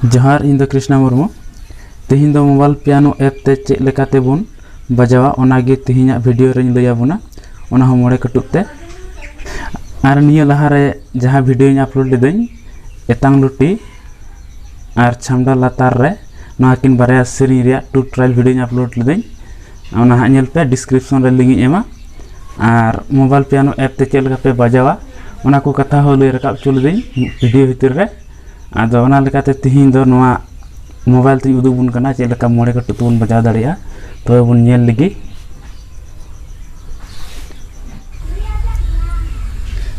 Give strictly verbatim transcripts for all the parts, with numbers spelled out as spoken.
ᱡᱚᱦᱟᱨ, ᱤᱧ ᱫᱚ ᱠᱨᱤᱥᱱᱟ ᱢᱩᱨᱢᱩ᱾ ᱛᱮᱦᱮᱧ ᱫᱚ mobile piano app ᱛᱮ ᱪᱮᱫ ᱞᱮᱠᱟᱛᱮ ᱵᱚᱱ ᱵᱟᱡᱟᱣᱟ, ᱚᱱᱟ ᱜᱮ ᱛᱮᱦᱮᱧᱟᱜ video ᱨᱮᱧ ᱞᱟᱹᱭ ᱟᱵᱚᱱᱟ, ᱚᱱᱟ ᱦᱚᱸ ᱢᱚᱬᱮ ᱠᱟᱹᱴᱩᱵ ᱛᱮ᱾ ᱟᱨ ᱱᱤᱭᱟᱹ ᱞᱟᱦᱟ ᱨᱮ ᱡᱟᱦᱟᱸ videoᱧ upload ᱞᱤᱫᱟᱹᱧ, ᱮᱛᱟᱝ ᱞᱩᱴᱤ ᱟᱨ ᱪᱷᱟᱢᱰᱟ ᱞᱟᱛᱟᱨ ᱨᱮ, ᱱᱚᱣᱟ ᱠᱤᱱ ᱵᱟᱨᱭᱟ ᱥᱮᱨᱮᱧ ᱨᱮᱭᱟᱜ two trial videoᱧ upload ᱞᱤᱫᱟᱹᱧ, ᱚᱱᱟ ᱦᱟᱸᱜ ᱧᱮᱞ ᱯᱮ, description ᱨᱮ link ᱤᱧ ᱮᱢᱟ᱾ ᱟᱨ mobile piano app ᱛᱮ ᱪᱮᱫ ᱞᱮᱠᱟ ᱯᱮ ᱵᱟᱡᱟᱣᱟ, ᱚᱱᱟ ᱠᱚ ᱠᱟᱛᱷᱟ ᱦᱚᱸ ᱞᱟᱹᱭ ᱨᱟᱠᱟᱵ ᱦᱚᱪᱚ ᱞᱤᱫᱟᱹᱧ video ᱵᱷᱤᱛᱤᱨ ᱨᱮ᱾ ᱟᱫᱚ ᱚᱱᱟ ᱞᱮᱠᱟᱛᱮ ᱛᱤᱦᱤᱧ ᱫᱚ ᱱᱚᱣᱟ mobile ᱛᱤᱧ ᱩᱫᱩᱜ ᱟᱵᱚᱱ ᱠᱟᱱᱟ, ᱪᱮᱫ ᱞᱮᱠᱟ ᱢᱚᱬᱮ ᱠᱟᱹᱴᱩᱵ ᱛᱮᱵᱚᱱ ᱵᱟᱡᱟᱣ ᱫᱟᱲᱮᱭᱟᱜᱼᱟ᱾ ᱛᱚᱵᱮ ᱵᱚᱱ ᱧᱮᱞ ᱞᱮᱜᱮ᱾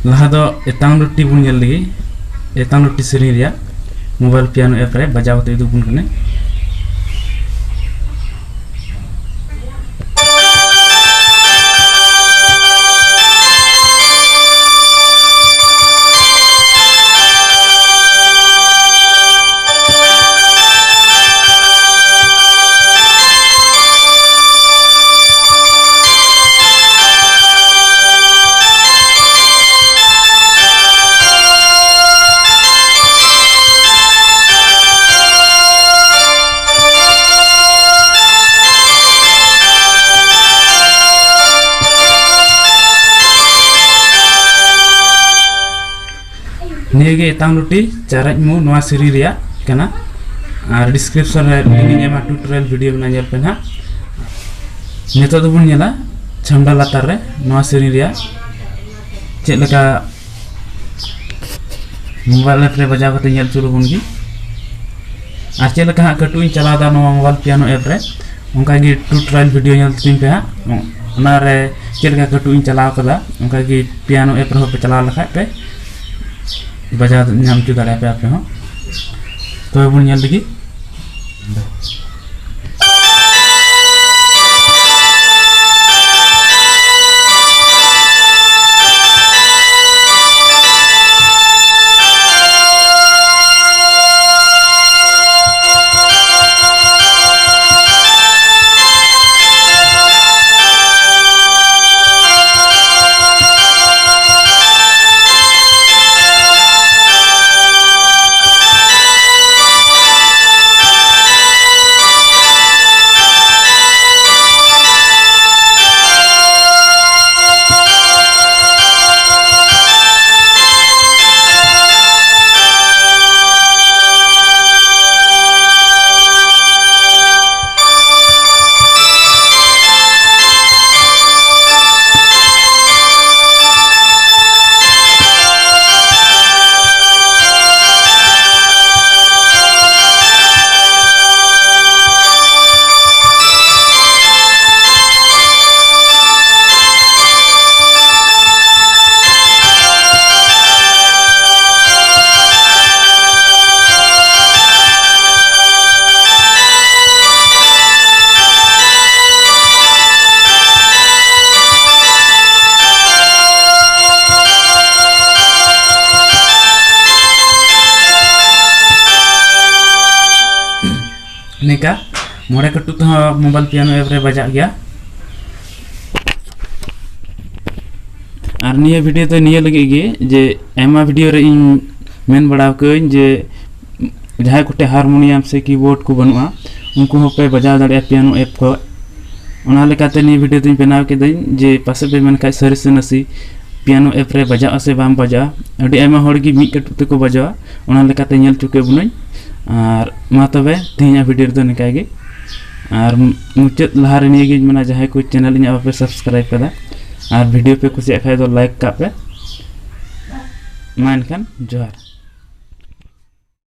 ᱞᱟᱦᱟ ᱫᱚ ᱮᱛᱟᱝ ᱞᱩᱴᱤ ᱵᱚᱱ ᱧᱮᱞ ᱞᱮᱜᱮ, ᱮᱛᱟᱝ ᱞᱩᱴᱤ ᱥᱮᱨᱮᱧ ᱨᱮᱭᱟᱜ mobile piano app ᱨᱮ ᱵᱟᱡᱟᱣ ᱠᱟᱛᱮ ᱩᱫᱩᱜ ᱟᱵᱚᱱ ᱠᱟᱱᱟᱹᱧ᱾ ᱱᱤᱭᱟᱹ ᱜᱮ ᱮᱛᱟᱝ ᱞᱩᱴᱤ ᱪᱟᱨᱟᱡ ᱢᱩ ᱱᱚᱣᱟ ᱥᱮᱨᱮᱧ ᱨᱮᱭᱟᱜ ᱠᱟᱱᱟ᱾ ᱟᱨ description ᱨᱮ link ᱤᱧ ᱮᱢᱟ, tutorial video ᱢᱮᱱᱟᱜᱼᱟ, ᱧᱮᱞ ᱯᱮ ᱱᱟᱦᱟᱜ᱾ ᱱᱤᱛᱚᱜ ᱫᱚᱵᱚᱱ ᱧᱮᱞᱟ ᱪᱷᱟᱢᱰᱟ ᱞᱟᱛᱟᱨ ᱨᱮ ᱱᱚᱣᱟ ᱥᱮᱨᱮᱧ ᱨᱮᱭᱟᱜ ᱪᱮᱫ ᱞᱮᱠᱟ mobile app ᱨᱮ ᱵᱟᱡᱟᱣ ᱠᱟᱛᱮ ᱧᱮᱞ ᱦᱚᱪᱚ ᱞᱮᱵᱚᱱ ᱜᱮ᱾ ᱟᱨ ᱪᱮᱫ ᱞᱮᱠᱟ ᱦᱟᱸᱜ ᱠᱟᱹᱴᱩᱵ ᱤᱧ ᱪᱟᱞᱟᱣ ᱮᱫᱟ ᱱᱚᱣᱟ mobile piano app ᱨᱮ, ᱚᱱᱠᱟ ᱜᱮ two trial video ᱧᱮᱞ ᱛᱤᱧ ᱯᱮ ᱦᱟᱸᱜ᱾ ᱚᱱᱟ ᱨᱮ ᱪᱮᱫ ᱞᱮᱠᱟ ᱠᱟᱹᱴᱩᱵ ᱤᱧ ᱪᱟᱞᱟᱣ ᱠᱟᱫᱟ, ᱚᱱᱠᱟ ᱜᱮ piano app ᱨᱮᱦᱚᱸ ᱯᱮ ᱪᱟᱞᱟᱣ ᱞᱮᱠᱷᱟᱡ ᱯᱮ ᱵᱟᱡᱟᱣ ᱧᱟᱢ ᱦᱚᱪᱚ ᱫᱟᱲᱮᱭᱟᱜᱼᱟ ᱯᱮ ᱟᱯᱮ ᱦᱚᱸ᱾ ᱛᱚᱵᱮ ᱵᱚᱱ ᱧᱮᱞ ᱞᱮᱜᱮ᱾ ᱱᱤᱝᱠᱟ ᱢᱚᱬᱮ ᱠᱟᱹᱴᱩᱵ ᱛᱮᱦᱚᱸ ᱢᱳᱵᱟᱭᱤᱞ ᱯᱤᱭᱟᱱᱳ ᱮᱯ ᱨᱮ ᱵᱟᱡᱟᱜ ᱜᱮᱭᱟ᱾ ᱟᱨ ᱱᱤᱭᱟᱹ ᱵᱷᱤᱰᱤᱭᱳ ᱫᱚ ᱱᱤᱭᱟᱹ ᱞᱟᱹᱜᱤᱫ ᱜᱮ ᱡᱮ ᱟᱭᱢᱟ ᱵᱷᱤᱰᱤᱭᱳ ᱨᱮ ᱤᱧ ᱢᱮᱱ ᱵᱟᱲᱟ ᱟᱠᱟᱫᱟᱹᱧ ᱡᱮ ᱡᱟᱦᱟᱸᱭ ᱠᱚᱴᱷᱮᱱ ᱦᱟᱨᱢᱳᱱᱤᱭᱟᱢ ᱥᱮ ᱠᱤᱵᱳᱨᱰ ᱠᱚ ᱵᱟᱹᱱᱩᱜᱼᱟ, ᱩᱱᱠᱩ ᱦᱚᱸᱯᱮ ᱵᱟᱡᱟᱣ ᱫᱟᱲᱮᱭᱟᱜᱼᱟ ᱯᱤᱭᱟᱱᱳ ᱮᱯ ᱠᱷᱚᱱ᱾ ᱚᱱᱟ ᱞᱮᱠᱟᱛᱮ ᱱᱤᱭᱟᱹ ᱵᱷᱤᱰᱤᱭᱳ ᱫᱚᱧ ᱵᱮᱱᱟᱣ ᱠᱮᱫᱟᱹᱧ ᱡᱮ ᱯᱟᱥᱮᱡ ᱯᱮ ᱢᱮᱱ ᱠᱷᱟᱡ ᱥᱟᱹᱨᱤ ᱥᱮ ᱱᱟᱥᱮ ᱯᱤᱭᱟᱱᱳ ᱮᱯ ᱨᱮ ᱵᱟᱡᱟᱜᱼᱟ ᱥᱮ ᱵᱟᱝ ᱵᱟᱡᱟᱜᱼᱟ᱾ ᱟᱹᱰᱤ ᱟᱭᱢᱟ ᱦᱚᱲ ᱜᱮ ᱢᱤᱫ ᱠᱟᱹᱴᱩᱵ ᱛᱮᱠᱚ ᱵᱟᱡᱟᱣᱟ, ᱚᱱᱟ ᱞᱮᱠᱟᱛᱮ ᱧᱮᱞ ᱦᱚᱪᱚ ᱠᱮᱫ ᱵᱚᱱᱟᱹᱧ᱾ ᱟᱨ ᱢᱟ ᱛᱚᱵᱮ ᱛᱮᱦᱮᱧᱟᱜ ᱵᱷᱤᱰᱤᱭᱳ ᱨᱮᱫᱚ ᱱᱤᱝᱠᱟ ᱜᱮ᱾ ᱟᱨ ᱢᱩᱪᱟᱹᱫ ᱞᱟᱦᱟ ᱨᱮ ᱱᱤᱭᱟᱹ ᱜᱤᱧ ᱢᱮᱱᱟ, ᱡᱟᱦᱟᱸᱭ ᱠᱚ ᱪᱮᱱᱮᱞ ᱤᱧᱟᱹᱜ ᱵᱟᱯᱮ ᱥᱟᱵᱥᱠᱨᱟᱭᱤᱵ ᱠᱟᱫᱟ ᱟᱨ ᱵᱷᱤᱰᱤᱭᱳ ᱯᱮ ᱠᱩᱥᱤᱭᱟᱜ ᱠᱷᱟᱡ ᱫᱚ ᱞᱟᱭᱤᱠ ᱠᱟᱜ ᱯᱮ᱾ ᱢᱟ ᱮᱱᱠᱷᱟᱱ ᱡᱚᱦᱟᱨ᱾